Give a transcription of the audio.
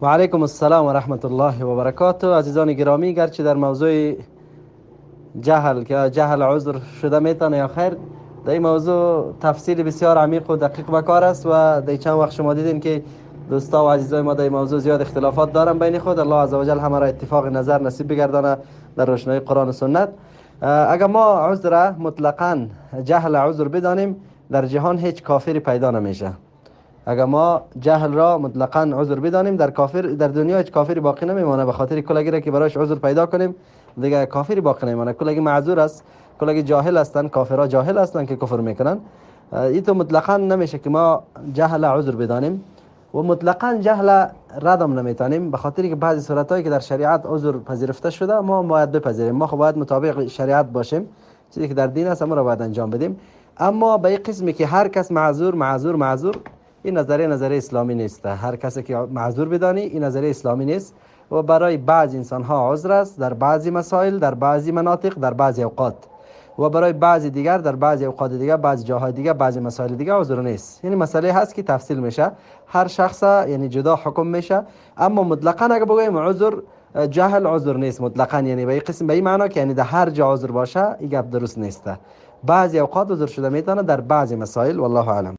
و علیکم السلام و رحمت الله و برکاته. عزیزان گرامی، گرچه در موضوع جهل که جهل عذر شده میتونه یا خیر، در این موضوع تفصیل بسیار عمیق و دقیق به کار است و در چند وقت شما دیدین که دوستا و عزیزای ما در این موضوع زیاد اختلافات دارن بین خود. الله عزوجل همه را اتفاق نظر نصیب بگردانه در روشنایی قرآن و سنت. اگر ما عذر مطلقاً جهل عذر بدانیم، در جهان هیچ کافری پیدا نمیشه. اگر ما جهل را مطلقاً عذر بدانیم، در دنیا هیچ کافری باقی نمیمانه. به خاطر کلگی را که براش عذر پیدا کنیم دیگه کافری باقی نمیمانه. کلگی معذور است، کلگی جاهل هستن، کافرها جاهل هستن که کفر میکنن. این تو مطلقاً نمیشه که ما جهل عذر بدانیم و مطلقاً جهل ردم نمیتونیم، به خاطر که بعضی صورتایی که در شریعت عذر پذیرفته شده ما باید بپذیریم. ما خب باید مطابق شریعت باشیم، چیزی که در دین است ما را باید انجام بدیم. اما به این قسمی که هر کس معذور معذور معذور، این نظریه اسلامی نیست. هر کسی که معذور بدانی این نظریه اسلامی نیست و برای بعض انسان ها عذر است در بعضی مسائل، در بعضی مناطق، در بعضی اوقات، و برای بعضی دیگر در بعضی اوقات دیگه، بعضی جاهای دیگه، بعضی مسائل دیگه عذر نیست. یعنی مسئله هست که تفصیل میشه، هر شخص یعنی جدا حکم میشه. اما مطلقاً اگه بگوییم عذر جهل عذر نیست مطلقاً، یعنی به این قسم، به این معنا که یعنی در هر جا عذر باشه این گپ درست نیست. بعضی اوقات عذر شده میتونه در بعضی مسائل، والله اعلم.